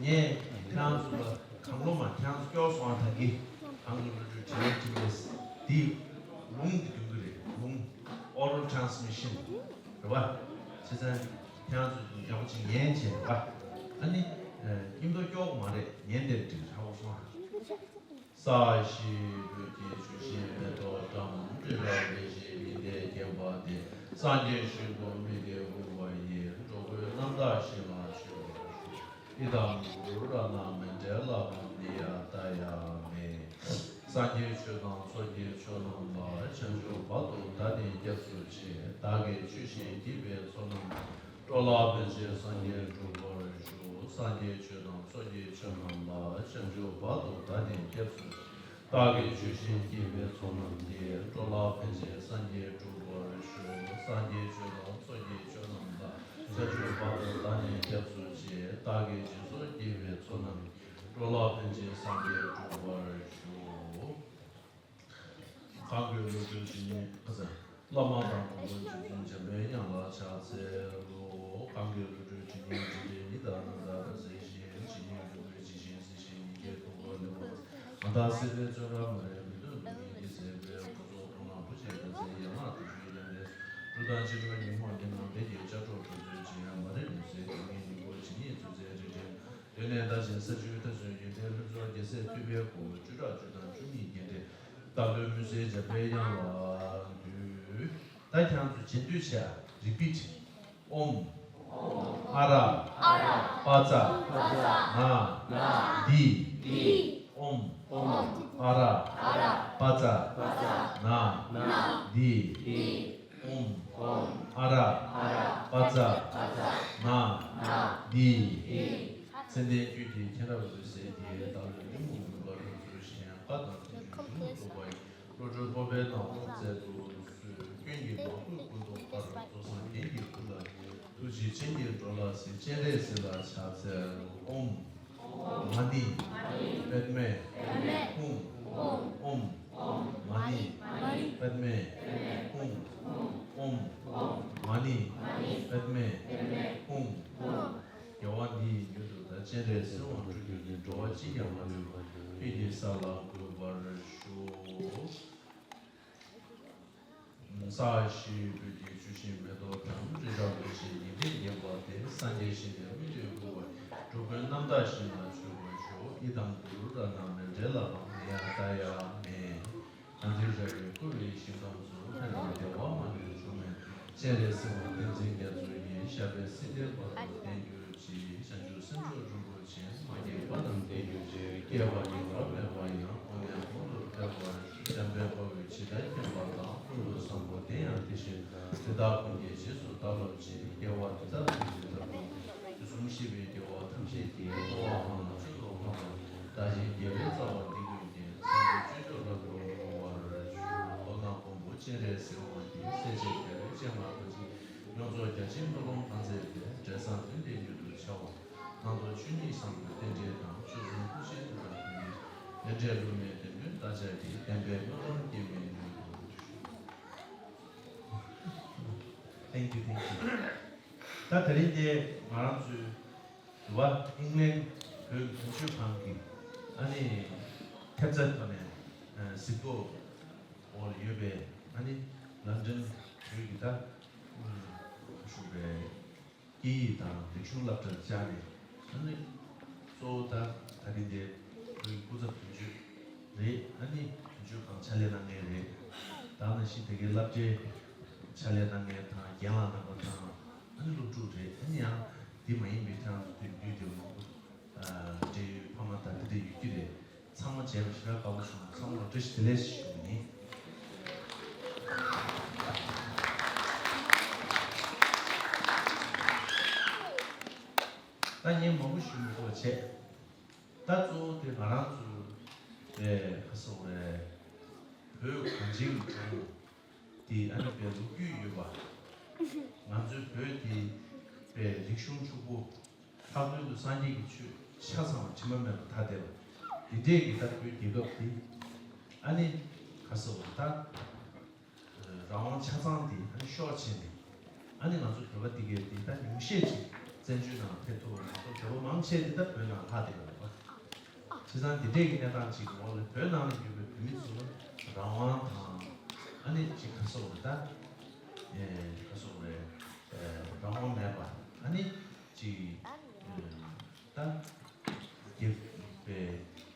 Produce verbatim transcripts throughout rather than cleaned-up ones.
ངས་ཁྱེད་རང་ཚོ་ལ་གང་བློ་མ་ཁྱེད་རང་ཚོ་སྐྱོར་སོང་བ་ད་གི་གང་གི་བློ་གྲོས་དྲི་བའི་དྲི་བས་འདི་ལུང་འདི་འདོན་གི་རེད། ལུང་oral transmission་རེད་བ། བྱས་ཙང་ཁྱེད་རང་ཚོ་ཡག་པོ་ཅིག་ཉན་བྱས་རེད་བ། ཨ་ནི་ཨ་སྙིང་སྟོབས་སྐྱོ་གི་མ་རེད། ཉན་བསྡད་འགྲིག་ཧྲ་བོ་སོང་ཨ། ས་གཞི་བོད་ཀྱི་ཆུ་ཤིང་མེ་ཏོག་བཀྲམ། སྤྲིན་བྲལ་ལས་བཞད་མི་ལྡན་བརྒྱན་པ་སྟེ། སངས་རྒྱས་ཞིང་དུ་མི་འདའ་འགུགས་པ་ཡི། འགྲོ་ཀུན་རྣམ་དག་ཞིང་ལ་སྤྱོད་པར་ཤོག་ཨི་དམ་གུ་རུ་རཏྣ་མཎྜལ་ལྷ་ཁང་ནི་ཡ་ཏ་ཡ་མེ། སངས་རྒྱས་ཆོས་དང་ཚོགས་ཀྱི་མཆོག་རྣམས་ལ། བྱང་ཆུབ་བར་དུ་བདག་ནི་སྐྱབས་སུ་མཆི། བདག་གིས་ཆོས་བཞིན་བགྱིས་པའི་ཚོགས་རྣམས། འགྲོ་ལ་ཕན་ཕྱིར་སངས་རྒྱས་འགྲུབ་པར་ཤོག་སངས་རྒྱས་ཆོས་དང་ཚོགས་ཀྱི་མཆོག་རྣམས་ལ། བྱང་ཆུབ་བར་དུ་བདག་ནི་སྐྱབས་སུ་མཆི། བདག་གིས་ཆོས་བཞིན་བགྱིས་པའི་ཚོགས་རྣམས་ཀྱིས། འགྲོ་ལ་ཕན་ཕྱིར་སངས་རྒྱས་འགྲུབ་པར་ཤོག་སངས་རྒྱས་ཆོས་དང་ཚོགས་ཀྱི་མཆོག་རྣམས་ལ། བྱང་ཆུབ་བར་དུ་བདག་ནི་སྐྱབས་སུ་མཆི། བདག་གིས་སྦྱིན་སོགས་བགྱིས་པའི་ཚོགས་རྣམས་ཀྱིས། འགྲོ་ལ་ཕན་ཕྱིར་སངས་རྒྱས་འགྲུབ་པར་ཤོག་གང་གི་བློ་གྲོས་ཇི་སྙེད་ཨ་ཙི། བླ་མ་དང་དགོངས་པ་ཇི་བཞིན་འཇམ་པའི་དབྱངས་ལ་ཕྱག་འཚལ་ལོ། གང་གི་བློ་གྲོས་ཇི་སྙེད་འཇིག་རྟེན་མི་དང་རྣམ་དག་པ་ཟེར་ཞིང་། ཇི་སྙེད་སྡུག་བསྔལ་ཇི་བཞིན་སེལ་ཞིང་། སྙིང་གའི་སྡུག་བསྔལ་ལས་སྒྲོལ་བ། མ་དག་སྲིད་པའི་བཙོན་རར་མ་རིག་མི་ལུས་སྡུག་བསྔལ་གྱིས་བསད་པའི་དཀོན་མཆོག་སྟོང་ལ་བུ་བྱེད་དགའ་ཚལ་ཡན་ལག་དུ་བཞུགས། ཡོན་ཏན་འབྲུ་དང་ཕྱི་དྲོ་ཉིན་མོ་ཉི་མ་བདེ་གཤེགས་ལྕགས་སྒྲོག་འགྲོ་ཚུལ་བཞིན། མ་རིག་མུན་སེལ་སྡུག་བསྔལ་སྙིང་པོ་ཇི་སྙེད་ཚོལ་མཛད་རིན་ཆེན། གདོད་ནས་བདག་གཞན་ས་བཅུའི་མཐའ་སོན་ཡོན་ཏན་ལྷུན་རྫོགས་རྒྱལ་སྲས་ཐུབ་པའི་སྐུ། བཅུ་ཕྲག་བཅུ་དང་བཅུ་གཉིས་རྒྱན་སྤྲས་བདག་བློའི་མུན་སེལ་འཇམ་པའི་དབྱངས་ལ་འདུད། ད་ཁྱེད་རང་ཚོ་རྗེས་ཟློས་བྱས་repeat ཨོཾ་ཨ་ར་པ་ཙ་ན་དྷཱིཿ་ཨོཾ་ཨ་ར་པ་ཙ་ན་དྷཱིཿ་ཨོཾ་ཨ་ར་པ་ཙ་ན་དྷཱིཿ་མཚན་ལྡན་རྒྱུད་ཀྱི་མཁྱེན་རབ་འོད་ཟེར་གྱིས། བདག་བློའི་གཏི་མུག་མུན་པ་རབ་བསལ་ཞིང་། བཀའ་དང་བསྟན་བཅོས་ཡིད་དུ་འོང་བ་ཡི། བློ་གྲོས་སྤོབས་པའི་ནགས་ཁུང་བསྩལ་དུ་གསོལ། སྐྱོན་གྱི་ནག་ཕུག་ཀུན་སྟོང་མཁར། རྫོགས་སངས་རྒྱས་ཀྱི་སྐུ་ལ་ཐུགས་རྗེ་ཆེན་གྱིས་འགྲོ་ལ་གཟིགས། སྤྱན་རས་གཟིགས་ལ་ཕྱག་འཚལ་ལོ། ཨོཾ་མ་ཎི་པདྨེ་ཧཱུྃ། ཨོཾ་མ་ཎི་པདྨེ་ཧཱུྃ། ཨོཾ་མ་ཎི་པདྨེ་ཧཱུྃ། དགེ་བ་འདི་ཡིས་མྱུར་དུ་བདག་སྤྱན་རས་གཟིགས་དབང་འགྲུབ་གྱུར་ཅིག་འགྲོ་བ་གཅིག་ཀྱང་མ་ལུས་པ་ཁྱེད་ཀྱི་ས་ལ་འགོད་པར་ཤོག་ས་གཞི་བོད་ཀྱི་ཆུ་ཤིང་མེ་ཏོག་བཀྲམ། སྤྲིན་བྲལ་ལས་བཞད་ཉི་ཟླས་བརྒྱན་པ་སྟེ། སངས་རྒྱས་ཞིང་དུ་མི་འདའ་འགུགས་པ་ཡི། འགྲོ་ཀུན་རྣམ་དག་ཞིང་ལ་སྤྱོད་པར་ཤོག་ཨི་དམ་གུ་རུ་རཏྣ་མཎྜལ་ལྷ་ཁང་ནི་ཡ་ཏ་ཡ་མེ། གང་འདི་ར་བས་བསྐོར་བའི་ཞིང་ཁམས་སུ། ཕན་དང་བདེ་བ་མ་ལུས་འབྱུང་བའི་སྤྱན་རས་གཟིགས་དབང་བསྟན་འཛིན་རྒྱ་མཚོ་ཡི། ཞབས་པད་སྲིད་མཐའི་བར་དུ་བརྟན་གྱུར་ཅིག་བྱང་ཆུབ་སེམས་མཆོག་རིན་པོ་ཆེ། མ་སྐྱེས་པ་རྣམས་སྐྱེ་གྱུར་ཅིག་སྐྱེས་པ་ཉིད་ཀྱང་མེད་པ་ཡང་། འོག་ནས་འོག་ཏུ་འཕེལ་བར་ཤོག་འཇམ་དཔལ་དཔའ་བོས་ཇི་ལྟར་མཁྱེན་པ་དང་། ཀུན་ཏུ་བཟང་པོ་དེ་ཡང་དེ་བཞིན་ཏེ། དེ་དག་ཀུན་གྱི་རྗེས་སུ་བདག་སློབ་ཅིང་། དགེ་བ་འདི་དག་ཀུན་གྱི་བདག་པོ། དུས་གསུམ་གཤེགས་པའི་རྒྱལ་བ་ཐམས་ཅད་ཀྱིས། ལྟ་བ་གང་ལ་ཆོས་རྫོགས་ཐོབ་པར། བདག་གཞན་དགེ་བའི་རྩ་བ་འདི་ཀུན་ཀྱང་། སངས་རྒྱས་སྤྱོད་མཆོག་རབ་ཏུ་བསྔོ་བར་ཤོག་མདོར་ན་མགོན་པོ་སྤྱན་རས་གཟིགས་དབང་གིས། སྲས་བཅས་རྒྱལ་བའི་སྤྱན་སྔར་བཀའ་བཞིན་ཡོངས་རྫོགས་རྒྱ་ཆེན་དམུས་ལོང་གང་མཛད་པའི། འབྲས་བཟང་བདུན་ལྡན་མྱུར་དུ་འཆར་བ། ནང་དུ་ཆོས་ཉིད་བཟང་པོའི་རྟེན་འབྲེལ་དང་། ཆོས་ཟུང་སྐུ་ཆེན་དུ་དང་མཐུན་པའི། ལས་འབྲས་བསླུ་མེད་བདེན་དོན་བདག་ཅག་གི། བདེན་པའི་དམུས་ལོང་སྐྱེ་མེད་མྱུར་དུ། Thank you, thank you. ད་དེ་རིང་དེ་ང་རང་ཚོའི་འདུལ་བ་ཨིང་ལན་བོད་ཀྱི་དོན་གཅོད་ཁང་གི་ཨ་ནི་ཐེབས་རྩ་ཐོག་ནས་གཟིགས་སྐོར་འོག་ལ་ཡོད་པའི་ཨ་ནི་ལན་ཌན་བོད་ཀྱི་ད་ཞུ་བའི་སྐད་ཡིག་དང་རིག་གཞུང་སློབ་གྲྭར་བཅར་ནས་ཨ་ནི་གཙོ་བོ་ད་ད་རིང་དེ་བོད་ཀྱི་སྐུ་ཚབ་དོན་གཅོད་རེད། ཨ་ནི་དོན་གཅོད་ཁང་ཕྱག་ལས་གནང་མཁན་རེད། ད་ནང་བཞིན་དེ་གའི་སློབ་གྲྭའི་ཕྱག་ལས་གནང་མཁན་དང་རྒན་ལགས་རྣམ་པ་དང་ཨ་ནི་སློབ་ཕྲུག་རེད། ཨ་ནི་ཡང་འདི་མ་ཡིན་པའི་ཁྱེད་རང་ཚོ་དེ་འདུས་དེ་མང་པོ་འབྲེལ་ཡོད་ཕ་མ་དང་དེ་འདྲ་ཡོད་ཀྱི་རེད། ཚང་མ་མཇལ་བ་ཞེ་དྲག་དགའ་པོ་བྱུང་། ཚང་མ་ལ་བཀྲ་ཤིས་བདེ་ལེགས་ཞུ་གི་ཡིན། ད་ངས་མང་པོ་ཞུ་མི་དགོས་པ་བྱས། ད་གཙོ་བོ་དེ་ང་རང་ཚོ་པའི་ཁ་སོག་རེད། བོད་གངས་ཅན་གྱི་ལྗོངས་དེ་ཨ་ནི་པའི་ལོ་རྒྱུས་ཡོད་པ། ང་ཚོའི་བོད་དེ་པའི་རིག་གཞུང་ཕྱུག་པོ། ལྷག་དོན་དུ་སངས་རྒྱས་ཀྱི་ཆོས་ཆ་ཚང་བ་དྲི་མ་མེད་པར་དར་བསྡད་པ། འདི་འདྲས་ཀྱི་ད་བོད་རྒྱལ་ཁབ་འདི་ཨ་ནི་ག་ཟེར་བ་ད་རང་དབང་ཆ་ཚང་འདི་ཨ་ནི་ཤོར་ཕྱིན་ནས་ཨ་ནི་ང་ཚོ་བོད་པ་འདི་གས་འདི་ད་ཉུང་ཤས་ཅིག་ བཙན་བྱོལ་ནང་ཕེབས་ཐུབ་པ་མ་གཏོགས་བོད་པ་མང་ཆེ་འདི་ལྟར་བོད་ནང་ལྷག་བསྡད་ཡོད་རེད་པ། བྱས་ཙང་འདི་འདྲའི་གི་གནས་སྟངས་ཅིག་གི་འོག་ལ་བོད་ནང་ལ་ཡོད་པའི་བོད་མི་ཚོ་ལ་རང་དབང་དང་། ཨ་ནི་ཅིག་ག་སོགས་རེད་ད། ཨེ་ག་སོགས་རེད། ཨེ་རང་དབང་མེད་པ། ཨ་ནི་ཅིག་ཨེ་ད་རྒྱ་པའི་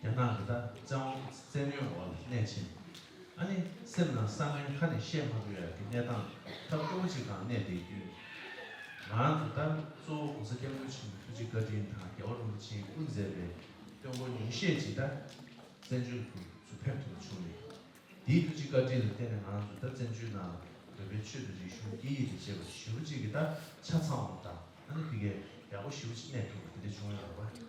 རྒྱ་ནག་གི་ད་བཙན་དབང་བཙན་གནོན་འོག་ལ་གནས་ཕྱིན། ཨ་ནི་སེམས་ནང་བསམ་ངན་ཁ་ནས་བཤད་མ་ཐུབ་ཡ་གི་གནས་སྟངས་ཐབས་སྐྱོ་པོ་ཅིག་སྒང་གནས་བསྡད་དུས། ང་ཚོ་ད་གཙོ་བོ་༸གོང་ས་༸སྐྱབས་མགོན་ཆེན་པོའི་ཐུགས་རྗེ་བཀའ་དྲིན་དང་རྒྱལ་བ་རིན་པོ་ཆེས་དབུ་མཛད་པའི་སྐྱབས་མགོན་ཉུང་ཤས་ཅིག་ད་བཙན་བྱོལ་དུ་ཚུར་ཕེབས་ཐུབ་པ་བྱུང་ནས། དེའི་ཐུགས་རྗེ་བཀའ་དྲིན་ལ་བརྟེན་ནས་ང་ཚོ་ད་བཙན་བྱོལ་ནང་བོད་པའི་ཆོས་དང་རིག་གཞུང་སྐད་ཡིག་དང་བཅས་པ་ཞེ་པོ་ཅིག་གི་ད་ཆ་ཚང་བ་དང་། ཨ་ནི་དེ་གའི་ཡག་པོ་ཞེ་པོ་ཅིག་གནས་ཐུབ་པ་དེ་འདྲ་བྱུང་ཡོད་རེད་པ།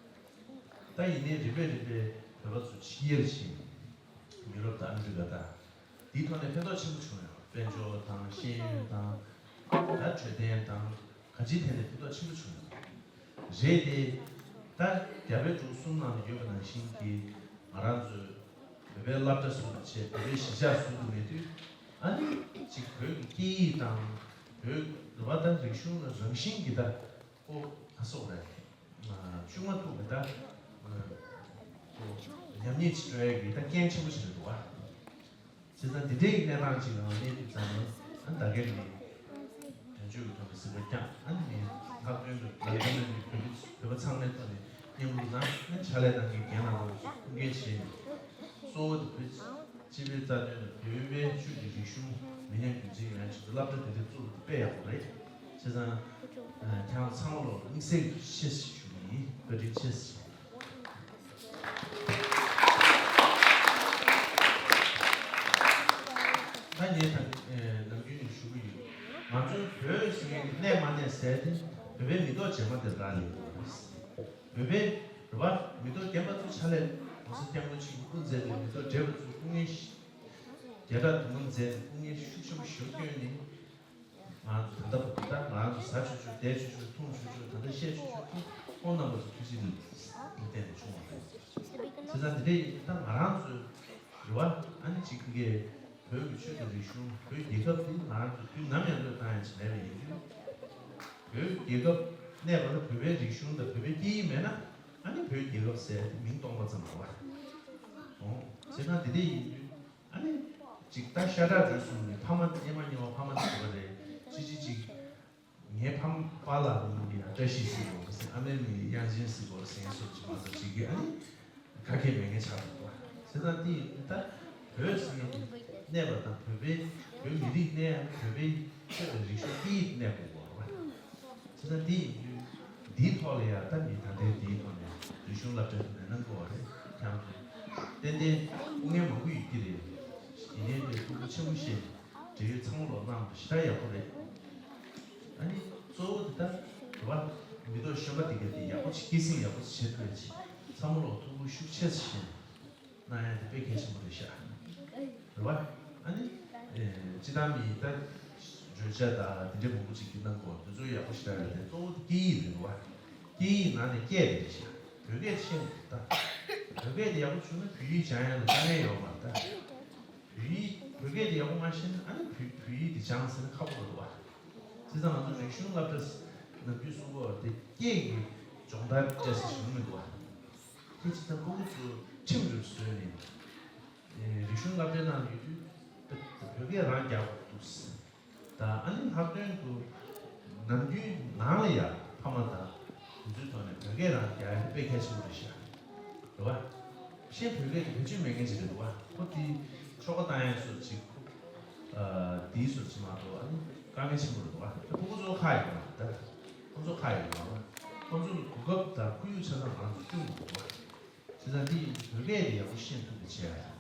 ད་ཡིན་ནའི་རིམ་པས་རིམ་པས་བོད་པ་ཚོ་ཕྱི་རྒྱལ་ཕྱིན། ཡུ་རོབ་དང་ཨ་མི་རི་ཀ་དང་། དེའི་ཐོག་ནས་ཕན་ཐོགས་ཆེན་པོ་བྱུང་ཡོད། དཔལ་འབྱོར་དང་ཤེས་ཡོན་དང་། ད་འཕྲོད་བསྟེན་དང་གང་ཅིའི་ཐད་ནས་ཕན་ཐོགས་ཆེན་པོ་བྱུང་ཡོད་རེད་དེ། ད་རྒྱ་བལ་འབྲུག་གསུམ་ནང་ལ་ཡོད་པ་ནང་བཞིན་གྱི་ང་རང་ཚོས་བོད་པའི་སློབ་གྲྭ་བཟོ་དང་བྱས། བོད་པའི་གཞིས་ཆགས་བཟོ་དགོས་མེད་དུས། ཨ་ནི་ཅིག་བོད་ཀྱི་སྐད་ཡིག་དང་བོད་རེད་པ། ད་རིག་གཞུང་ལ་རང་བཞིན་གྱི་ད་ཨོ་ག་སོགས་རེད། ཨ་བཅུག་མ་ཐུབ་པ་ད་ཨ་ཉམས་ཉེས་ཅིག་འགྲོ་ཡ་གི་ད་རྐྱེན་ཆེན་པོ་ཞིག་རེད་འདུག་བ། བྱས་ཙང་འདི་འདྲའི་གནས་སྟངས་ཅིག་ལ་གནས་དུས་ཙམ་ལ། ཨ་ད་གིན་ནི་དོན་གཅོད་ཀྱི་ཐོག་ནས་གཟིགས་པ་བསྐྱངས། ཨ་ནི་ལྷག་དོན་དུ་ལམ་སྟོན་ནི་བོད་པ་ཚང་མའི་ཐོག་ནས་མཉམ་རུབ་གནང་། ཨ་ནི་ཕྱག་ལས་གནང་མཁན་རྒན་ལགས་རྣམས་ཀྱིས་ཐུགས་འགན་བཞེས་ནས། གཙོ་བོ་དེ་བོད་སྤྱི་པའི་རྩ་དོན་དང་བོད་པའི་ཆོས་ཀྱི་རིག་གཞུང་མི་ཉམས་རྒྱུན་འཛིན་ཡོང་ཡ་ཆེད་དུ་སློབ་གྲྭ་དེ་འདྲ་བཙུགས་པ་དེ་དཔེ་ཡག་པོ་རེད། བྱས་ཙང་ཁྱེད་རང་ཚང་མ་ལ་དམིགས་བསལ་གྱི་ཆེ་ཞུ་གི་ཡིན། བཀའ་དྲིན་ཆེ་ཞུ། ད་ངས་ད་ནམ་རྒྱུན་ནས་ཞུ་གི་ཡོད། ང་ཚོའི་བོད་ཟེར་མཁན་གྱི་གནས་མ་གནས་ཟེར་དེ་བོད་པའི་མི་ཐོག་རྗེས་མ་དེ་རག་ལས་ཡོད་རེད། བོད་པའི་རེད་པ། མི་ཐོག་རྒན་པ་ཚོ་ཕྱག་ལས། ༸གོང་ས་༸སྐྱབས་མགོན་ཆེན་པོས་དབུ་མཛད་པའི་མི་ཐོག་བགྲེས་པ་ཚོས་སྐུ་ངལ་ཞིག་བརྒྱ་ཕྲག་དུ་མ་མཛད་ནས་སྐུ་ངལ་ཤུགས་ཆེན་པོ་ཞིག་བསྐྱོན་ནས། ང་ཚོ་ད་ལྟ་བར་དུ་ད་ང་ཚོ་ཟ་ཆོག་ཆོག་བསྡད་ཆོག་ཆོག་འཐུང་ཆོག་ཆོག་ད་ལྟ་བཤད་ཆོག་ཆོག་ཁོང་རྣམ་པ་ཚོ་ཐུགས་རྗེ་ལ་བརྟེན་ནས་བྱུང་བ་རེད། བྱས་ཙང་འདི་འདྲ་ཡིན་དུས་ད་ང་རང་ཚོའི་རེད་བ། ཨ་ནི་གཅིག་གི་བོད་ཀྱི་ཆོས་དང་རིག་གཞུང་། བོད་རྒྱལ་ཁབ་འདི་ང་རང་ཚོ་དུས་ནམ་ཡང་བློས་བཏང་ཡ་ཅིག་མེད་པ་ཡིན་དུས། བོད་རྒྱལ་ཁབ་གནས་པ་ལ་བོད་པའི་རིག་གཞུང་དང་བོད་པའི་སྐད་ཡིག་མེད་ན། ཨ་ནི་བོད་རྒྱལ་ཁབ་ཟེར་དེ་མིང་སྟོང་པ་ཙམ་རེད་བ། འོང་། བྱས་ཙང་འདི་འདྲ་ཡིན་དུས། ཨ་ནི་ཅིག་ད་ཤ་ཁྲག་རུས་གསུམ་ནི་ཕ་མ། སྙེ་མ་སྙེ་མ་ཕ་མ་ཟེར་བ་རེད། ཅི་ཅི་ཅིག་ངའི་ཕ་མ་པཱ་ལགས་མིང་ལ་ཡང་བཀྲ་ཤིས་ཟེར་དགོས་ཟེར། ཨ་མའི་མིང་ལ་དབྱངས་ཅན་ཟེར་དགོས་ཟེར་སོགས་ཀྱི་མ་གཏོགས་ཅིག་གི་ཨ་ནི་ག་གེ་མེད་མཁན་ཆགས་འདུག་བ། བྱས་ཙང་འདི་ཡིན་དུས་ད་བོད་ཟེར་མཁན་དེ་གནས་པ་དང་། བོད་པའི་བོད་མི་རིགས་གནས་ཡང་བོད་པའི་ཆོས་དང་རིག་གཞུང་སྐད་ཡིག་གནས་དགོས་པ་རེད་བ། བྱས་ཙང་འདི་ཡིན་དུས་འདིའི་ཐོག་ལ་ཡང་ད་ནི་ད་ལྟའི་འདིའི་ཐོག་ནས་རིག་གཞུང་སློབ་གྲྭ་ནས་གནང་དགོས་པ་རེད། ཁྱེད་རང་ཚོ་ཏན་ཏན་སྐུ་ངལ་མང་པོ་ཡོད་ཀྱི་རེད། ཡིན་ནའི་དེ་ཐུགས་ཁུར་ཆེན་པོ་བཞེས་ནས་འབྲེལ་ཡོད་ཚང་མ་ལོག་གནང་བ་ཞེ་དྲག་ཡག་པོ་རེད། ཨ་ནི་གཙོ་བོ་དེ་ད་རེད་བ། མི་ཐོག་གཞོན་པ་དེ་ག་དེ་ཡག་པོ་ཅིག་སྐྱེད་སྲིང་ཡག་པོ་ཅིག་བྱེད་ཐུབ་ཡ་ཅིག་ཚང་མ་ལོག་ཐུགས་ཁུར་ཤུགས་ཆེ་ཙམ་བཞེས་ནས། གནང་ཡ་དེ་དཔེ་གལ་ཆེན་པོ་རེད་ཤག་རེད་བ། ཨ་ནི་ཨེ་སྤྱི་བཏང་མི་ད་བརྗོད་བྱ་ད་དེ་འདྲ་མང་པོ་ཅིག་གི་གནང་དགོས། དེ་ཚོ་ཡག་པོ་ཞེ་དྲག་རེད་དེ། གཙོ་བོ་དེ་སྐད་ཡིག་རེད་བ། སྐད་ཡིག་ནང་ནས་སྐད་རེད་ཤག་བོད་སྐད་ཤེས་དགོས་ད། བོད་སྐད་དེ་ཡག་པོ་བྱུང་ན་བོད་ཡིག་སྦྱང་ཡ་ལ་དཀའ་ངལ་ཡོད་མ་རེད་ད། བོད་ཡིག་བོད་སྐད་དེ་ཡག་པོ་མ་ཤེས་ན་ཨ་ནི་བོད་བོད་ཡིག་དེ་སྦྱང་ཟེར་ན་ཁག་པོ་རེད་བ། བྱས་ཙང་ང་ཚོ་རིག་གཞུང་སློབ་གྲྭ་ནམ་རྒྱུན་གསུང་གི་ཡོད་རེད་དེ། སྐད་ཀྱི་སྦྱོང་བརྡར་སྤྲད་ས་ཞིག་མི་འདུག་བ། དེ་བྱས་ཙང་ཕྲུ་གུ་ཚོ་ཁྲིམས་རེ་བཟོས་ནས། ཨེ་རིག་གཞུང་སློབ་གྲྭའི་ནང་ཡོད་དུས་བོད་སྐད་རང་རྒྱག་དགོས་འདུག་ད་ཨ་ནི་ལྷག་དོན་དུ་ནམ་རྒྱུན་ནང་ལ་ཡ་ཕ་མ་དང་དེ་ཚོའི་ཐོག་ནས་བོད་སྐད་རང་རྒྱག་ཡ་དེ་དཔེ་གལ་ཆེན་པོ་རེད་ཤག་རེད་བ། གཞན་བོད་སྐད་དེ་བེད་སྤྱོད་མེད་མཁན་ཅིག་རེད་འདུག་བ། ཁོ་དེ་ཆོ་ག་བཏང་ཡ་སོགས་ཅིག་ཁོ། ཨ་དེའི་སོགས་ཅིག་མ་གཏོགས་ཨ་ནི་དཀའ་ངལ་ཆེན་པོ་རེད་འདུག་བ། ད་ཕྲུ་གུ་ཚོ་ཁག་ཡོད་མ་རེད་ད། ཁོ་ཚོ་ཁག་ཡོད་མ་རེད། ཁོ་ཚོ་ལ་གོ་སྐབས་དང་ཁོར་ཡུག་ཆ་ཚང་ང་ཚོ་སྐྲུན་དགོས་འདུག་བ། བྱས་ཙང་དེ་ཡིན་དུས་བོད་སྐད་དེ་ཡག་པོ་ཤེས་ཐུབ་པ་བྱེད་ཡ།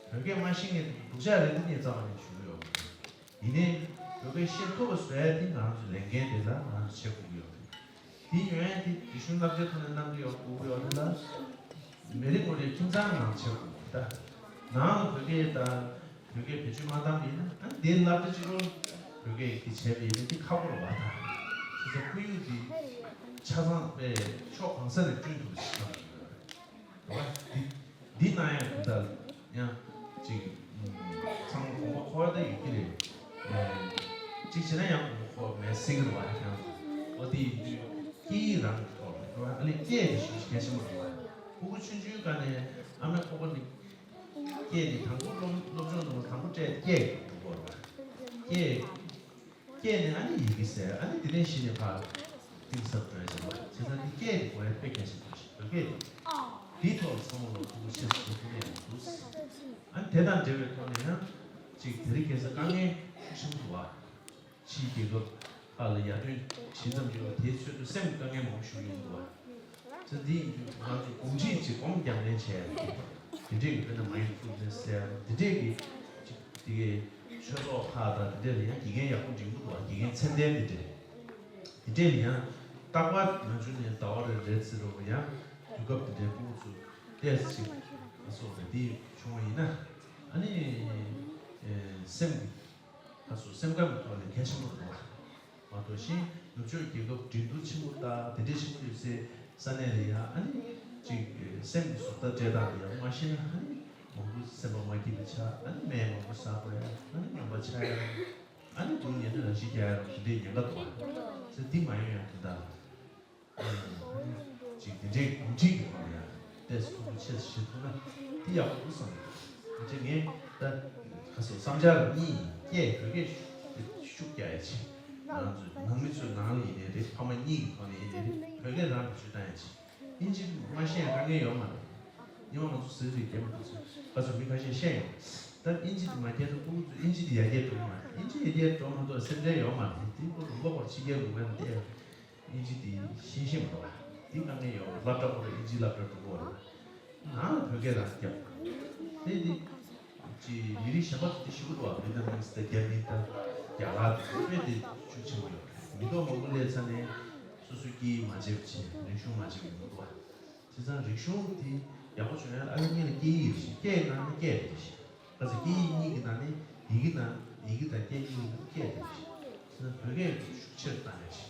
བོད་སྐད་མ་ཤེས་མཁན་དེ་སྡུག་ཅག་རེད། འདི་ངས་རྩ་བ་ནས་ཞུ་གི་ཡོད་མ་རེད། ཡིན་ནའི་བོད་སྐད་ཤེས་ཐུབ་པ་བཟོ་ཡ་དེ་ང་ཚོ་ལས་འགན་དེ་ལ་ང་ཚོ་བྱེད་དགོས་ཀྱི་ཡོད་རེད། དེ་ཡོང་ཡ་དེ་རིག་གཞུང་སློབ་གྲྭའི་ཐོག་ནས་གནང་གི་ཡོད་དགོས་ཀྱི་ཡོད་རེད་ལ། མི་རེ་ངོ་རེ་ཁྱིམ་ཚང་ནང་བྱེད་དགོས་ད། ནང་ལ་བོད་སྐད་དང་བོད་སྐད་བེད་སྤྱོད་མ་བཏང་བ་ཡིན་ན། ཨ་དེ་སློབ་གྲྭ་གཅིག་པོ་བོད་སྐད་ཀྱིས་བྱས་པ་ཡིན་ན་དེ་ཁག་པོ་རེད་བ་ད། བྱས་ཙང་ཁོར་ཡུག་དེ་ཆ་ཚང་པའི་ཕྱོགས་གང་ས་ནས་བསྐྲུན་ཐུབ་པ་ཞིག་གནང་དགོས་ཀྱི་ཡོད་རེད། འདི་འདི་ན་ཡང་འདི་ལྟར་ཡང་ཅིག་ཚང་མ་དགོངས་པ་འཁོར་བ་ད་ཡོད་ཀྱི་རེད། ཅིག་བྱས་ན་ཡང་དགོངས་པ་འཁོར་བ་མེད་ཟེར་གྱི་རེད་བ། ཡང་འོ་དེ་ཡིན་དུས་ སྐད་ཡིག་རང་གི་ཐོག་ལ་རེད་བ། ཨ་ནི་སྐད་དེ་ཞེ་གལ་ཆེན་པོ་རེད་བ། ཕྲུ་གུ་ཆུང་ཆུང་སྒང་ནས་ཨ་མའི་ཁོག་པ་ནས་སྐད་དེ་དང་པོ་སློབ་སློབ་སྦྱོང་གནང་བ་དང་པོ་སྤྲད་སྐད་ཀྱི་འགྲོ་གི་རེད་བ། སྐད། སྐད་ནས་ཨ་ནི་ཡི་གེ་ཟེར། ཨ་ནི་དེ་ནས་གཞི་ནས་ཕར་གཏིང་ཟབ་འགྲོ་ཡ་ཟེར་བ། བྱས་ཙང་འདི་སྐད་དེ་གོ་ཡ་དཔེ་གལ་ཆེན་པོ་ཞིག་བོད་སྐད་དེ། འདིའི་ཐོག་ལ་བསམ་བློ་ཐུགས་ཆེ་ཞེ་ཐུགས་ཡ་འདུག་ཨ་ནི་དེ་དང་འབྲེལ་བའི་ཐོག་ནས་ཡང་ཅིག་དེ་རིང་ཁ་སང་དཀའ་ངལ་ཤུགས་ཆེན་པོ་འདུག་བ། ཕྱིའི་རྒྱལ་ཁབ་ཁག་ལ་ཡར་ཐོན་ཇི་ཙམ་ཡོད་པ་དེའི་ཚོད་དུ་སེམས་དཀའ་ངལ་མང་པོ་ཞིག་ཡོང་འདུག་བ། ཚེ་འདི་ཡིན་དུས་ང་ཚོ་གོམས་འདྲིས་ཅིག་སྒོམ་རྒྱག་ལེན་བྱས་ཡ་དེ་འདྲས་ཀྱི་དཔེར་ན་མའིན་ཌ་ཕུལ་ནེ་སི་ཟེར་ཡ་དེ་འདྲས་ཀྱི་ཅིག་དེ་གའི་ཆོས་ཚོགས་ཁག་དང་དེ་འདྲས་ལ་ཡང་དགེ་རྒན་ཡག་པོ་འགྲིག་འདུག་བ། དགེ་རྒན་ཚད་ལྡན་དེ་འདྲས། དེ་འདྲས་ལ་ཡང་རྟག་པར་ང་ཚོ་ནས་ཟླ་བ་རེ་རེ་ཙམ་རོ་ཡང་དུས་སྐབས་དེ་འདྲས་ཕྲུ་གུ་ཚོ་ཏོག་ཙམ་ཅིག་ཨ་སོགས་རེ་འདི་བྱུང་བ་ཡིན་ན་ཨ་ནི་སེམས་ཀྱི་ད་སོ་སེམས་ཁམས་ཐོག་ནས་གལ་ཆེན་པོ་རེད་བ། མ་གཏོགས་གཞན་ནུབ་ཕྱོགས་རྒྱལ་ཁབ་འགྲན་བསྡུར་ཆེན་པོ་དང་དེ་འདྲས་ཆེན་པོ་ཡོད་སའི་ས་གནས་ལ་ཡང་ཨ་ནི་ཅིག་སེམས་ཀྱི་བཟོ་ལྟ་སྤྲད་སྟངས་ལ་ཡང་མ་ཤེས་ན་ཨ་ནི་མང་པོ་སེམས་པ་མ་སྐྱིད་པ་ཆགས། ཨ་ནི་སྨན་མང་པོ་ཟ་དགོས་ཡ། ཨ་ནི་ངན་པ་ཆགས་ཡ། ཨ་ནི་སྡུག་བསྔལ་ནི་རང་བཞིན་རྒྱག་ཡ་རུ་དེ་འདྲས་ཉེན་ཁ་འདུག་བ། ཚེ་འདི་མ་ཡོང་ཡ་དེ་འདྲ། ཅིག་དེ་འདྲའི་གོམས་འདྲིས་ཀྱི་ཐོག་ནས་ཡང་ཏོག་ཙམ་ཕྲུ་གུ་ཆེ་ཞིག་ཐུབ་ན་དེ་ཡག་པོ་འདུག་བསམ་གྱི་འདུག་དེ་ངས་ད་ག་སོ་བསམ་འཆར་གཉིས་སྐད་བོད་སྐད་ཤུགས་རྒྱག་ཡ་ཆེ། ང་ཚོ་ནང་མི་ཚོའི་ནང་ལ་ཡིན་ནའི་རེད། ཕ་མ་གཉིས་ཀྱི་ཐོག་ནས་ཡིན་ནའི་རེད། བོད་སྐད་རང་བེད་སྤྱོད་བཏང་ཡ་ཆེ། ཨིན་ཇི་མ་ཤེས་ཡ་དཀའ་ངལ་ཡོད་མ་རེད། སྔོན་མ་ང་ཚོ་ཟེར་དུས་རྒན་པ་དེ་ཚོས་ག་སོ་མི་ཁ་ཤས་བཤད་ཡོང་། ད་ཨིན་ཇི་དེ་མ་རྒྱག་ན་ཕྲུ་གུ་ཚོས་ཨིན་ཇི་དེ་ཡར་རྒྱས་འགྲོ་གི་མ་རེད། ཨིན་ཇི་ཡར་རྒྱས་འགྲོ་མ་གཏོགས་སེམས་ཁྲལ་ཡོད་མ་རེད། དེ་ཁོ་རུམ་པ་ཁོར་ཕྱི་རྒྱལ་རུམ་པ་ནས་བལྟས་ཡ། ཨིན་ཇི་དེ་ཤེས་ཤེས་མ་རེད་བ། དེ་དཀའ་ངལ་ཡོད་རེད། སློབ་གྲྭ་ཁོ་རང་ཨིན་ཇི་སློབ་གྲྭ་འགྲོ་གི་རེད། ནང་ལ་བོད་སྐད་རང་རྒྱབ། དེ་དེ་ཅི་མི་རིགས་གཞན་པ་ཚོ་དེ་ཞུ་གི་འདུག་བ། ཝེ་ཏི་ནམ་མི་དང་རྒྱ་མི་དང་རྒྱ་གར་དེ་ཚོ་དཔེ་དེ་ཤུགས་ཆེན་པོ་ཡོད་རེད། མི་ཐོག་མང་པོ་སླེབས་ཚར་ནས་སོ་སོའི་སྐད་ཡིག་མ་བརྗེད་པ་བྱས། རིག་གཞུང་མ་བརྗེད་པ་ཡོང་གི་འདུག་བ། བྱས་ཙང་རིག་གཞུང་དེ་ཡག་པོ་བྱུང་ཡང་ཨ་ལེ་ངེད་ལ་སྐད་ཡིག་རེད་ཤག་སྐད་ནང་ནས་སྐད་རེད་ཤག་ག་ཚོད་སྐད་ཡིག་གཉིས་ཀྱི་ནང་ནས་ཡི་གེ་ནང་ཡི་གེ་དང་སྐད་གཉིས་ཀྱི་ནང་སྐད་རེད་ཤག་བྱས་ཙང་བོད་སྐད་དེ་ཤུགས་ཆེར་བཏང་ཡ་ཆེ།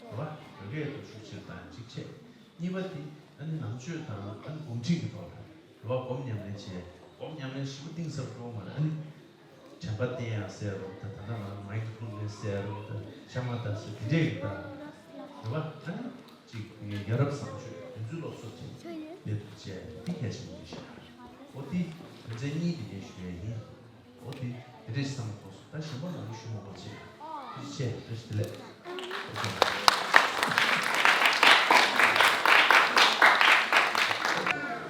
རེད་བ། བོད་སྐད་དེ་ཤུགས་ཆེར་བཏང་ཡ་གཅིག་བྱས། གཉིས་པ་དེ་ཨ་ནི་ནང་ཆོས་དང་ཨ་ནི་གོམས་འདྲིས་ཀྱི་ཐོག་ལ་རེད་བ། སྒོམ་ཉམས་ལེན་བྱས། སྒོམ་ཉམས་ལེན་ཞིབ་པོ་གཏིང་ཟབ་འགྲོ་བ་མ་རེད། ཨ་ནི་དྲན་པ་བརྟན་ཡག་ཟེར་རོ། ད་ད་ལྟ་ང་ཚོ་མའིན་ཌ་ཕུལ་ནེ་སི་ཟེར་རོ། ད་ཤ་མ་ད་ཟེར་དེ་འདྲས་ཀྱི་ད་རེད་བ། ཨ་ནི་ཅིག་ཡ་རབས་བཟང་སྤྱོད་བདེན་ཚུལ་སློབ་གསོ་དེ་སླེབས་ཐུབ་བྱས་འདི་གལ་ཆེན་པོ་རེད་ཤག་འོ་དེ་དོན་ཚན་གཉིས་དེ་ངས་ཞུ་ཡ་ཡིན། འོ་དེ་དེ་འདྲས་བསམ་ཐོག་སོང་། ད་གཞན་པ་མང་པོ་ཞུ་མ་དགོས་བྱས། ཐུགས་རྗེ་ཆེ། བཀྲ་ཤིས་བདེ་ལེགས།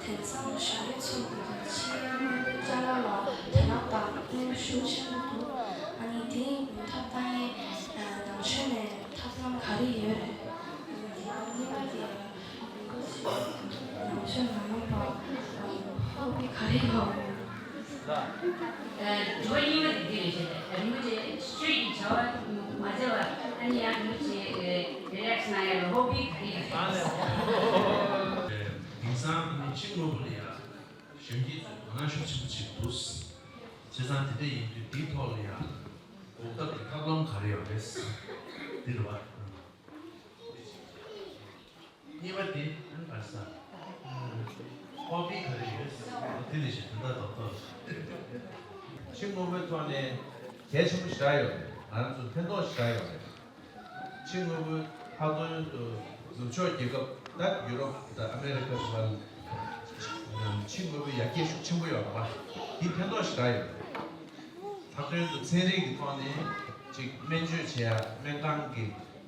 དེང་སང་ཞི་བའི་ཚོགས་འདུ་དང་ཕྱི་རྒྱལ་དངོས་པོའི་ཅ་ལག་ལ་དོ་སྣང་དང་དངུལ་ཤུགས་ཆེན་པོ་འདུག་ཨ་ནི་དེ་ཡིན་ཐབས་ཐང་ངའི་ནང་ཆོས་ནས་ཐབས་ལམ་ག་རེ་ཡོད་རེད། ཨ་ནི་གཉིས་པ་དེ་ནང་ཆོས་མ་ཡོང་པ་ཧོ་པི་ག་རེ་ཡོད་རེད། ཨ། དྲི་བ་གཉིས་པ་དེ་འདི་རེད་ཤག་རིན་པོ་ཆེ་སྤྱོད་ཀྱི་བྱ་བ་མ་བྱས་པར་ཨ་ནི་ཡང་རིན་པོ་ཆེ་རི་ལེགས་གནང་ཡ་ལ་ཧོ་པི་ག་རེ་ཡོད་རེད། དེང་སང་ཨ་ནི་ཕྱི་དངོས་པོ་ལ་ཡ་གཞོན་སྐྱེས་ཚོས་དོ་སྣང་ཤུགས་ཆེན་པོ་བྱེད་ཀྱི་འདུག་བྱས་ཙང་དེ་འདྲ་ཡིན་དུས་དེའི་ཐོག་ལ་ཡ་འགོག་ཐབས་ཀྱི་ཐབས་ལམ་ག་རེ་ཡོད་རེད། འདི་རེད་བ། གཉིས་པ་དེ་ཨན་གར་ས། ཧོ་པི་ག་རེ་ཡོད། དེ་ལས་ཤིག་དོན་དག་རྡོག་རྡོག་ཕྱི་དངོས་པོའི་ཐོག་ནས་གལ་ཆེན་པོ་ཞེ་དྲག་ཡོད་རེད། ང་རང་ཚོར་ཕན་ཐོགས་ཞེ་དྲག་ཡོད་རེད། ཕྱི་དངོས་པོའི་ལྷག་དོན་དུ་ནུབ་ཕྱོགས་རྒྱལ་ཁབ་ད་ཡུ་རོབ་དང་ཨ་མེ་རི་ཁ་སོགས་ལ་ཕྱི་དངོས་པོའི་ཡར་རྒྱས་ཤུགས་ཆེན་པོ་ཡོད་རེད་པ། འདི་ཕན་ཐོགས་ཞེ་དྲག་ཡོད་རེད། ལྷག་དོན་དུ་ཚན་རིག་གི་ཐོག་ནས་ཅིག་སྨན་བཅོས་བྱེད་ཡ་སྨན་ཁང་གི་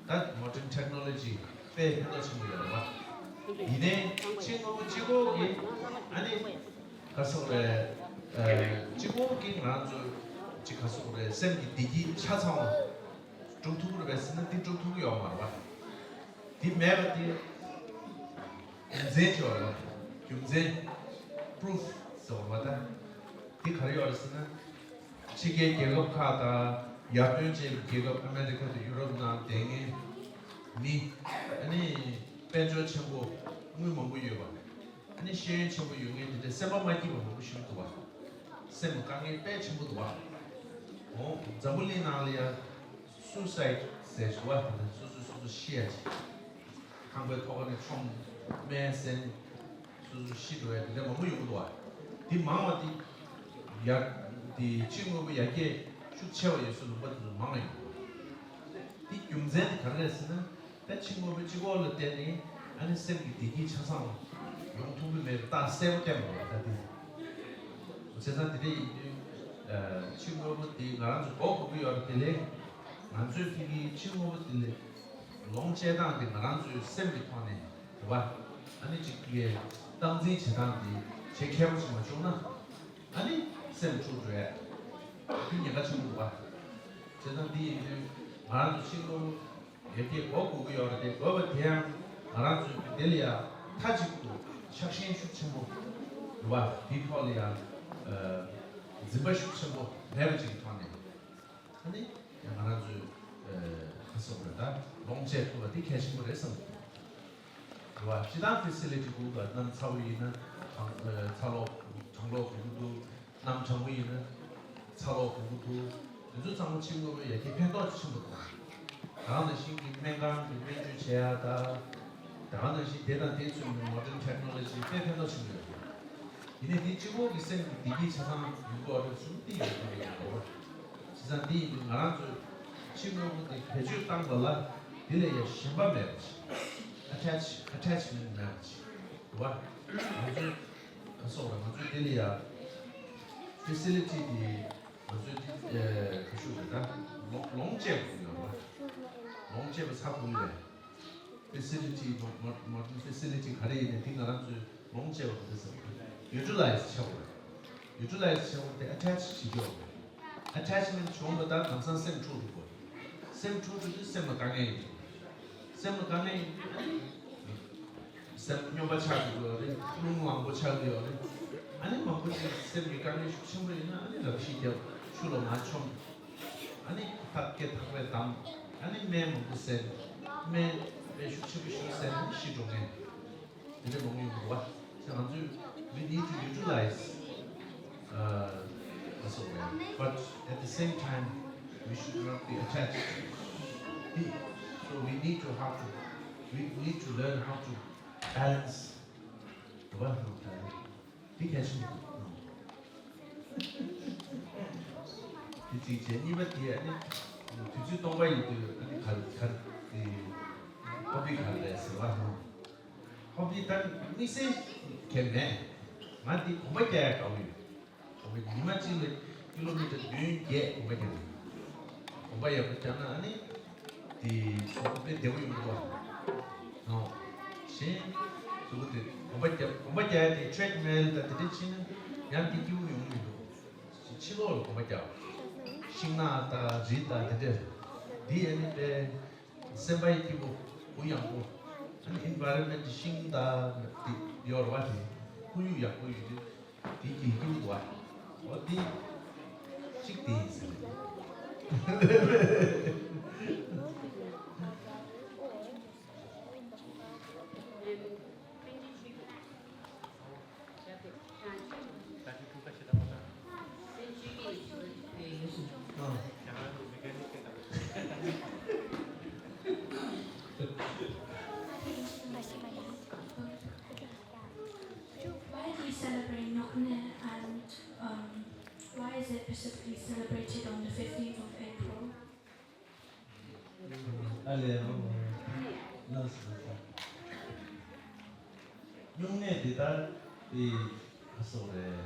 ད་མོ་ཌན་ཊེག་ནོ་ལོ་ཇི་དཔེ་ཕན་ཐོགས་ཆེན་པོ་ཡོད་རེད་པ། ཡིན་ནའི་ཕྱི་དངོས་པོ་གཅིག་པོ་གིས་ཨ་ནི་ག་སོག་རེད། གཅིག་པོ་གིས་ང་ཚོ་ཅིག་ག་སོག་རེད། སེམས་ཀྱི་བདེ་སྐྱིད་ཆ་ཚང་བ་སྒྲུབ་ཐུབ་ཀྱི་རེད་པས་ཟེར་ན་འདི་སྒྲུབ་ཐུབ་ཀྱི་ཡོད་མ་རེད་པ། འདི་མེད་པ་དེ་རྒྱུ་མཚན་ཅིག་ཡོད་རེད་པ། རྒྱུ་མཚན་པུ་རུ་ཕུ་ཟེར་བ་རེད་པ། ད་འདི་ག་རེ་ཡོད་རེད་ཟེར་ན། ཕྱི་རྒྱལ་རྒྱལ་ཁབ་ཁག་དང་ཡར་ཐོན་ཅན་གྱི་རྒྱལ་ཁབ་ཨ་མེ་རི་ཁ་དང་ཡུ་རོབ་ནང་བསྡད་མཁན་མི་ཨ་ནི་དཔལ་འབྱོར་ཆེན་པོ་དངུལ་མང་པོ་ཡོད་པ། ཨ་ནི་ཤེས་ཡོན་ཆེན་པོ་ཡོད་མཁན་དེ་འདྲའི་སེམས་པ་མ་སྐྱིད་པ་མང་པོ་ཞིག་འདུག་པ། སེམས་དཀའ་ངལ་དཔེ་ཆེན་པོ་འདུག་པ། འོ་འཛམ་བུ་གླིང་ནང་ལ་ཡ་སུ་སའིཌ་ཟེར་ཞུ་བ་དེ་འདྲ་སོ་སོས་སོ་སོ་ཤི་ཡ་ཅིག་ཁང་པའི་ཐོག་ཁ་ནས་མཆོངས་སྨན་ཟས། སོ་སོ་ཤི་འགྲོ་ཡ་དེ་འདྲ་མང་པོ་ཡོང་གི་འདུག་བ། དེ་མང་བ་དེ་ཡར་དེ་ཕྱི་དངོས་པོ་ཡར་རྒྱས་ཤུགས་ཆེ་བ་ཡོད་སའི་ལུང་པ་དེ་ཚོ་མང་བ་ཡོང་གི་འདུག་བ། དེ་རྒྱུ་མཚན་དེ་ག་རེ་རེད་ཟེར་ན། ཕྱི་དངོས་པོ་གཅིག་པོ་ལ་བརྟེན་ནས་ཨ་ནི་སེམས་ཀྱི་བདེ་སྐྱིད་ཆ་ཚང་ཡོང་ཐུབ་ཀྱི་མེད་པའི་རྟགས་གསལ་པོ་བསྟན་པ་རེད་ད་དེ། བྱས་ཙང་དེ་འདྲ་ཡིན་དུས་ཕྱི་དངོས་པོ་དེ་ང་རང་ཚོ་འགོག་དགོས་ཀྱི་ཡོད་རེད། དེ་ལས་ང་ཚོས་ཕ་གིའི་ཕྱི་དངོས་པོ་དེ་ལས་ལོངས་སྤྱད་སྟངས་དེ་ང་རང་ཚོའི་སེམས་ཀྱི་ཐོག་ནས་རེད་པ། ཨ་ནི་གཅིག་གིས་སྟངས་འཛིན་བྱེད་སྟངས་དེ་བྱེད་མཁས་པོ་ཞིག་མ་བྱུང་ན། ཨ་ནི་སེམས་འཁྲུག་འགྲོ་ཡ། དེ་ཉེན་ཁ་ཆེན་པོ་འདུག་པ། བྱས་ཙང་འདི་ཡིན་དུས་ང་རང་ཚོ་ཕྱི་དངོས་པོ་ཡར་རྒྱས་འགོག་དགོས་ཀྱི་ཡོད་རེད་དེ། དགོས་པ་དེ་ཡང་ང་རང་ཚོའི་དེ་ལ་ཡ་མཐའ་གཅིག་ཏུ་ཆགས་ཞེན་ཤུགས་ཆེན་པོ་འདུག་པ། དེའི་ཐོག་ལ་ཡ་འཛིན་པ་ཤུགས་ཆེན་པོ་མེད་པ་ཅིག་གི་ཐོག་ནས། ཨ་ནི་ཡང་ང་རང་ཚོས་ཨ་ག་སོགས་རེད་ད་ལོངས་སྤྱད་ཐུབ་པ་དེ་གལ་ཆེན་པོ་རེད་བསམ་གྱི་འདུག་བ། སྤྱིར་བཏང་ཕེ་སི་ལི་ཊི་དགོས་པ་གནམ་ཚ་པོ་ཡིན་ན་གྲང་ཨ་ཚ་ལོག་གྲང་ལོག་དགོས་ཀྱི་འདུག་གནམ་གྲང་པོ་ཡིན་ན་ཚ་ལོག་དགོས་ཀྱི་འདུག་དེ་ཚོ་ཚང་མ་ཕྱི་དངོས་པོའི་ཡར་རྒྱས་ཕན་ཐོགས་ཆེན་པོ་འདུག་ད་ག་ནང་བཞིན་གྱི་སྨན་ཁང་གི་སྨན་བཅོས་བྱེད་ཡ་ད། ད་ག་ནང་བཞིན་དེ་དང་དེ་མཚོན་པའི་མོ་ཌན་ཊེག་ནོ་ལོ་ཇི་དཔེ་ཕན་ཐོགས་ཆེན་པོ་ཡོད་རེད། ཡིན་ནའི་དེ་གཅིག་པོ་གི་སེམས་ཀྱི་བདེ་སྐྱིད་ཆ་ཚང་ཡོང་གི་ཡོད་རེད་གསུངས་ཏེ་ཡོད་པ་རེད་ཀྱང་རེད་བ། བྱས་ཙང་འདི་ཡིན་དུས་ང་རང་ཚོས་ཕྱི་དངོས་པོ་དེ་བེད་སྤྱོད་བཏང་པ་ལ་དེ་ལས་ཡང་ཞེན་པ་མེད་པ་ཅིག་ཨ་ཊེཆ་ཨ་ཊེཆ་མེན་ཊི་མེད་པ་ཅིག་རེད་བ། ང་ཚོས་ག་སོགས་རེད། ང་ཚོས་དེ་ལ་ཡང་ཕེ་སི་ལི་ཊི་དེ་ང་ཚོས་དེ་ག་ཞུ་རེད་ད་ལོངས་ལོངས་སྤྱད་དགོས་ཀྱི་ཡོད་རེད་བ། ལོངས་སྤྱད་པ་ཚ་དགོས་ཀྱི་རེད། ཕེ་སི་ལི་ཊི་མོ་མོ་མོ་ཌན་ཕེ་སི་ལི་ཊི་ག་རེ་ཡིན་ནའི་དེ་ང་རང་ཚོས་ལོངས་སྤྱད་པ་དེ་ཟེར་བ་རེད། ཡུ་ཊི་ལའི་ཛི་བྱེད་དགོས་རེད། ཡུ་ཊི་ལའི་ཛི་བྱེད་དགོས་དེ་ཨ་ཊེཆ་བྱེད་རྒྱུ་རེད། ཨ་ཊེཆ་མེན་ཊི་བྱུང་བ་དང་ལམ་སང་སེམས་འཁྲུག་འགྲོ་གི་རེད། སེམས་འཁྲུག་འགྲོ་དུས་སེམས་ལ་དཀའ་ངལ་ཡོང་གི་རེད། སེམས་ལ་དཀའ་ངལ་ཡོང་དུས་སེམས་སྨྱོན་པ་ཆགས་འགྲོ་གི་རེད། རླུང་མང་པོ་ཆགས་ཀྱི་ཡོད་རེད། ཨ་ནི་མང་པོ་ཅིག་སེམས་ཀྱི་དཀའ་ངལ་ཤུགས་ཆེན་པོ་ཡིན་ན་ཨ་ནི་རང་ཤི་རྒྱབ་ཆུ་ལ་མར་མཆོངས། ཨ་ནི་ཐག་སྐེ་ཐག་པས་བསྡམས། ཨ་ནི་སྨན་མང་པོ་ཟས། སྨན་དཔེ་ཤུགས་ཆེན་པོ་ཞིག་ཟས་ན་ཤི་འགྲོ་ངེས། དེ་འདྲ་མང་པོ་ཡོང་གི་འདུག་བ། ང་ཚོས་we need to utilize uh, also well, but at the same time we should not be attached. So we need to have to we need to learn how to balance. འདི་གལ་ཆེན་པོ་འདུག་དེ་གཅིག་བྱས། གཉིས་པ་དེ་ཨ་ནི་དུས་ཚོད་སྟོང་པ་ཡིན་དུས་ཨ་ནི་ག་ག་དེ་ཧོ་བི་ག་རེ་རེད་ཟེར་བ་ཧོ་བི་ད་དམིགས་བསལ་གང་མེད། ང་འདི་གོམ་པ་རྒྱག་ཡ་དགའ་པོ་ཡོད། གོམ་པ་ཉི་མ་གཅིག་ལ་ཀི་ལོ་མི་ཊར་བདུན་བརྒྱད་གོམ་པ་རྒྱག་གི་ཡོད། གོམ་པ་ཡག་པོ་རྒྱག་ན་ཨ་ནི་དེ་གཟུགས་པོ་དཔེ་བདེ་པོ་ཡོང་གི་འདུག་བ། ཨོ། གཞན་གཟུགས་པོ་དེ་གོམ་པ་རྒྱབ་གོམ་པ་རྒྱག་ཡ་དེ་ཊེཌ་མིལ་དང་དེ་འདྲ་ཕྱིན་ན་ཡང་དེ་སྐྱིད་པོ་ཡོང་གི་མི་འདུག་ཕྱི་ལོགས་ལ་གོམ་པ་རྒྱག་ཤིང་ནགས་དང་རི་དང་དེ་འདྲ། འདི་ཨ་ནི་དཔེ་སེམས་པ་ཡི་སྐྱིད་པོ་གུ་ཡངས་པོ། ཨ་ནི་ཨེན་བའི་རོན་མེན་ཊི་ཤིང་དང་དེ་ཡོད་རེད་བ། དེ་ཁོར་ཡུག་ཡག་པོ་ཡོད་དུས། དེ་གི་རྒྱུ་བ། འོ་དེ་གཅིག་དེ་ཡིན་ཟེར་ནས། Why do you celebrate Nyungne and um, why is it specifically celebrated on the fifteenth of April? ཨ་ལས། ཨོ། ལགས་སོ། སྨྱུང་གནས་འདི་ལྟར་དེ་ག་སོགས་རེད།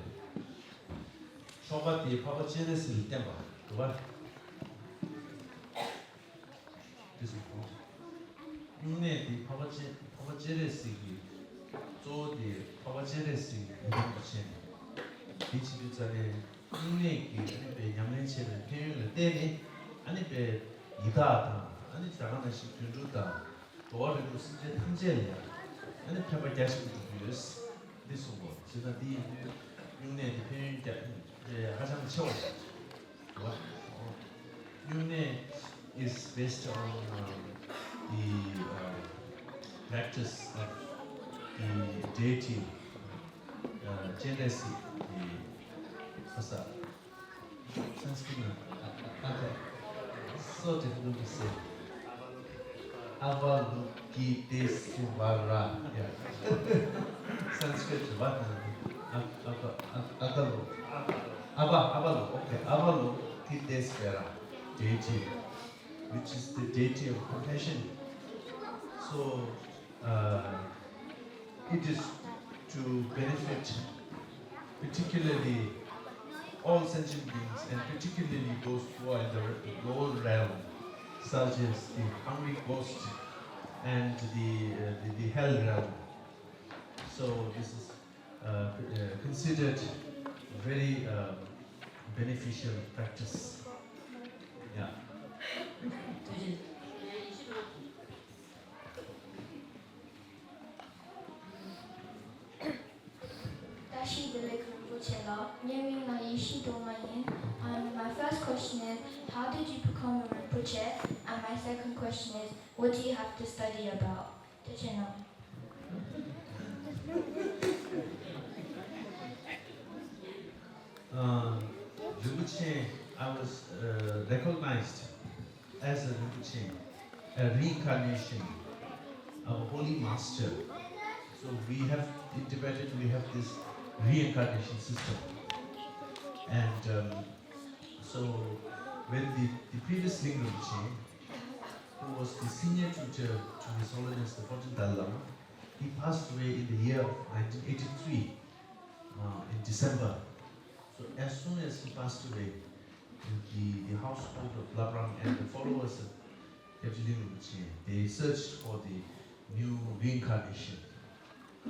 ཆོ་ག་དེ་འཕགས་པ་སྤྱན་རས་གཟིགས་ལ་བསྟེན་པ་རེད་བ། དེ་སོགས་གོ། སྨྱུང་གནས་དེ་འཕགས་པ་སྤྱན་འཕགས་པ་སྤྱན་རས་གཟིགས་ཀྱི་གཙོ་བོ་དེ་འཕགས་པ་སྤྱན་རས་གཟིགས་ཀྱི་ཡི་དམ་དུ་བྱས་ནས་དེ་བྱེད་དུས་ཙ་ནས་སྨྱུང་གནས་ཀྱི་ཨ་ནི་པའི་ཉམས་ལེན་བྱས་པའི་ཕན་ཡོན་ལ་བརྟེན་ནས་ཨ་ནི་པའི་ཡི་དྭགས་དང་ཨ་ནི་ད་ག་ནང་བཞིན་དུད་འགྲོ་དང་འགྲོ་བ་རིགས་དྲུག་སེམས་ཅན་ཐམས་ཅད་ལ་ཡང་ཨ་ནི་ཕན་པ་རྒྱ་ཆེན་པོ་འགྲུབ་ཀྱི་ཡོད། འདི་གསུངས་པ་བྱས་ཙང་འདི་ཡིན་དུས་སྨྱུང་གནས་འདི་ཕན་ཡོན་རྒྱ་ཧ་ཅང་ཆེ་བ་རེད། What? Nyungne is based on um, the uh, practice of the deity uh, Chenrezig, the Sasa. Sanskrit, uh, uh, uh, so difficult to say. Avalokitesvara. Yeah. Sanskrit, what? Uh, Ava, Ava, Avalo. Ava, Avalo. Okay. Avalokitesvara deity, which is the deity of compassion. So, uh, it is to benefit particularly all sentient beings and particularly those who are in the lower realm, such as the hungry ghost and the, uh, the, the hell realm. So this is uh, uh, considered very uh, beneficial practice. Yeah. བཀྲ་ཤིས་བདེ་ལེགས་རིན་པོ་ཆེ་ལགས། ངའི་མིང་ལ་ཡེ་ཤེས་སྒྲོལ་མ་ཡིན། Um, my first question is, how did you become a Rinpoche? And my second question is, what do you have to study about? ཐུགས་རྗེ་གནང་། Uh, Rinpoche, I was uh, recognized as a Rinpoche, a reincarnation of a holy master. So we have, in Tibetan, we have this reincarnation system. And um, so when the, the previous Ling Rinpoche, who was the senior tutor to His Holiness the fourteenth Dalai Lama, he passed away in the year of nineteen eighty-three, uh, in December. So as soon as he passed away, the, the household of Labrang and the followers of Khyentse Ling Rinpoche, they searched for the new reincarnation.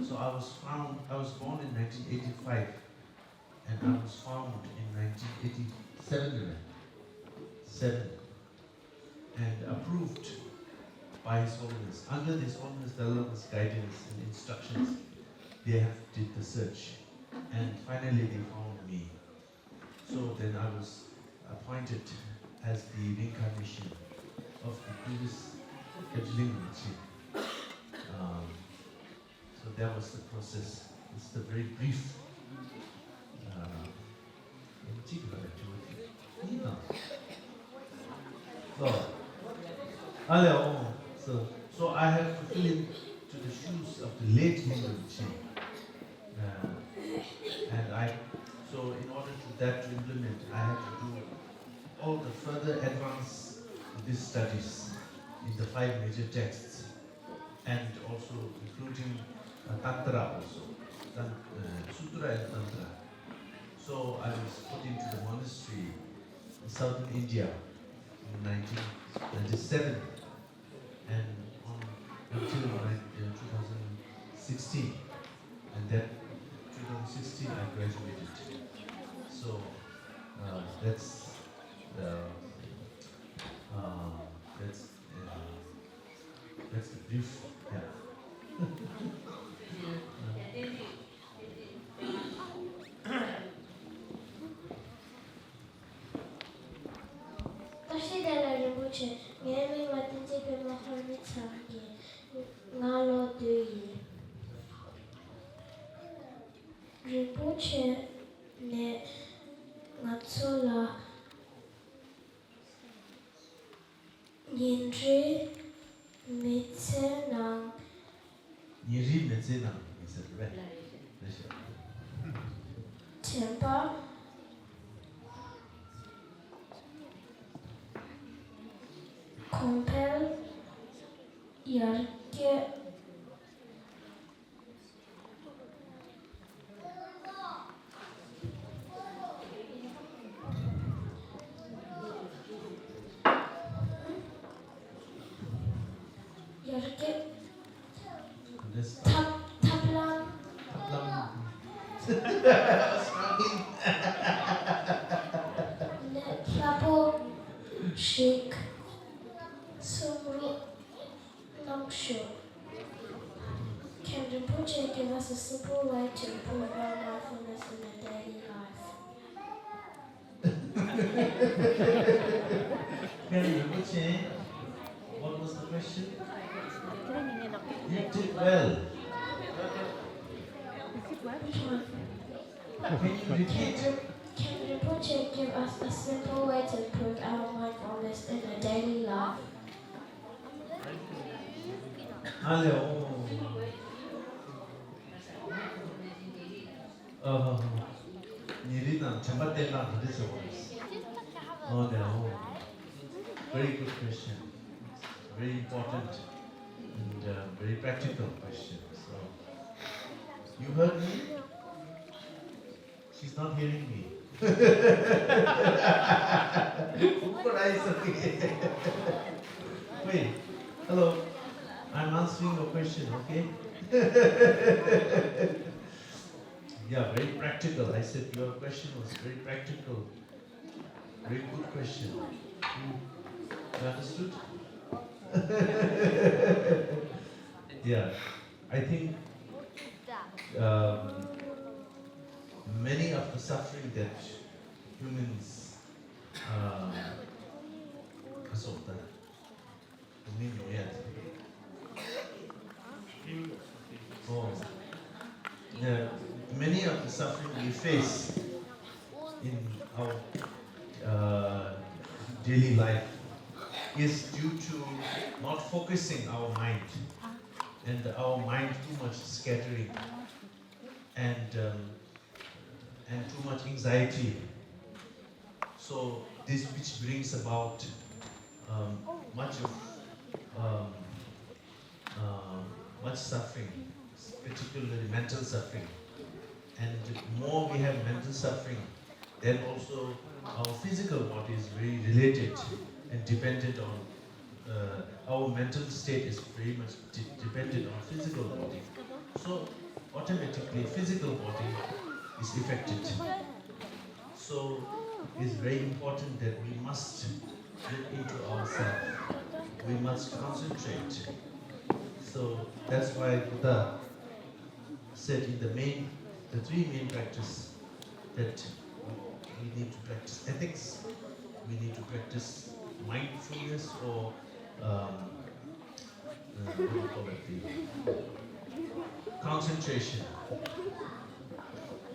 So I was found, I was born in nineteen eighty-five, and I was found in nineteen eighty-seven, seven, and approved by His Holiness. Under His Holiness Dalai Lama's guidance and instructions, they have did the search, and finally they found me. So then I was appointed as the reincarnation of the previous Khyentse Ling Rinpoche. Um, so that was the process. It's the very brief. Uh, in particular, actually. You know. So, ale, oh, so, so I have to fill in to the shoes of the late Ling Rinpoche. Uh, and I, so in order to that to implement, I had to do all the further advance of these studies in the five major texts, and also including uh, Tantra also, Tan- uh, Sutra and Tantra. So I was put into the monastery in southern India in nineteen ninety-seven, and on until nine- uh, two thousand sixteen, and then two thousand sixteen I graduated. So uh, that's uh, uh, that's uh, that's the brief. Yeah. བཀྲ་ཤིས་བདེ་ལེགས་རིན་པོ་ཆེ། ངའི་མིང་ལ་བསྟན་འཛིན་པད་མ་ཧོར་མི་ཚང་ཡིན། ང་ལོ་བདུན་ཡིན། རིན་པོ་ཆེ་ནས་ང་ཚོ་ལ་ཉིན་རེའི་མི་ཚེའི་ནང་། ཉིན་རེའི་མི་ཚེའི་ནང་ཡིན་ཟེར་རེད་པས། རེད་ཤག་དྲན་པ། གོང་འཕེལ། ཡར་རྒྱས། ཡར་རྒྱས། འདྲེས། ཐབས་ཐབས་ལམ། ཐབས་ལམ། ནས་སླ་པོ་ཞིག་གསུང་རོགས་གནང་ཞུ། Can Rinpoche give us a simple way to improve our mindfulness in our daily life? Can Rinpoche, what was the question? You did well. Which one? Can you repeat? Can Rinpoche give us a simple way to improve our mindfulness in our daily life? Ale, oh. Oh. ཉིན་རེའི་ནང་དྲན་པ་བསྟེན་སྟངས་ག་འདྲ་བྱེད་དགོས་རེད། Oh, no. Very good question. Very important. And uh, very practical question. So, you heard me? She's not hearing me. Wait, hello. I'm answering your question, okay? Yeah, very practical. I said your question was very practical. Very good question. Hmm. You understood? Yeah, I think um, many of the suffering that humans uh, oh, the, many of the suffering we face in our uh, daily life is due to not focusing our mind and our mind too much scattering and um, and too much anxiety. So this which brings about um, much of um, uh, much suffering, particularly mental suffering. And the more we have mental suffering, then also our physical body is very related and dependent on uh, our mental state is very much de- dependent on physical body. So automatically physical body is affected. So it's very important that we must look into ourselves. We must concentrate. So that's why Buddha said in the main, the three main practice that we need to practice ethics, we need to practice mindfulness or um, uh, what do you call it, the concentration,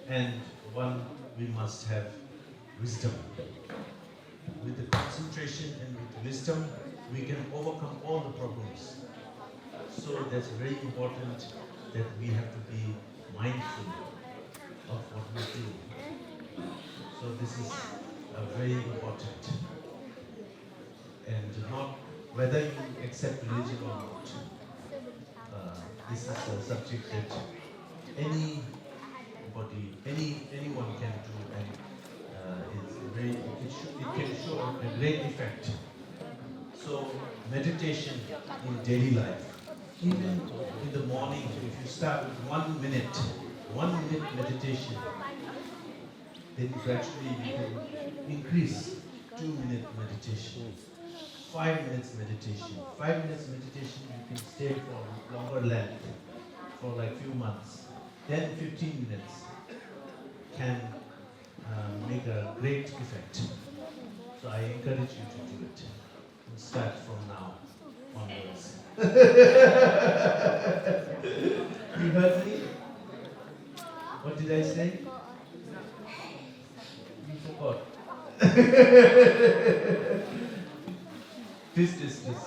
and one we must have wisdom. With the concentration and with wisdom, we can overcome all the problems. So that's very important that we have to be mindful of what we do. So this is uh, very important. And not whether you accept religion or not. Uh, this is a subject that anybody, any anyone can do, and uh, it's very, it, should, it can show a great effect. So meditation in daily life, even in the morning, if you start with one minute, one minute meditation, then gradually you can increase two minute meditation, five minutes meditation. Five minutes meditation, you can stay for longer length, for like few months. Then fifteen minutes can uh, make a great effect. So I encourage you to do it. Start from now onwards. You heard me? What did I say? You forgot. Please, please, please.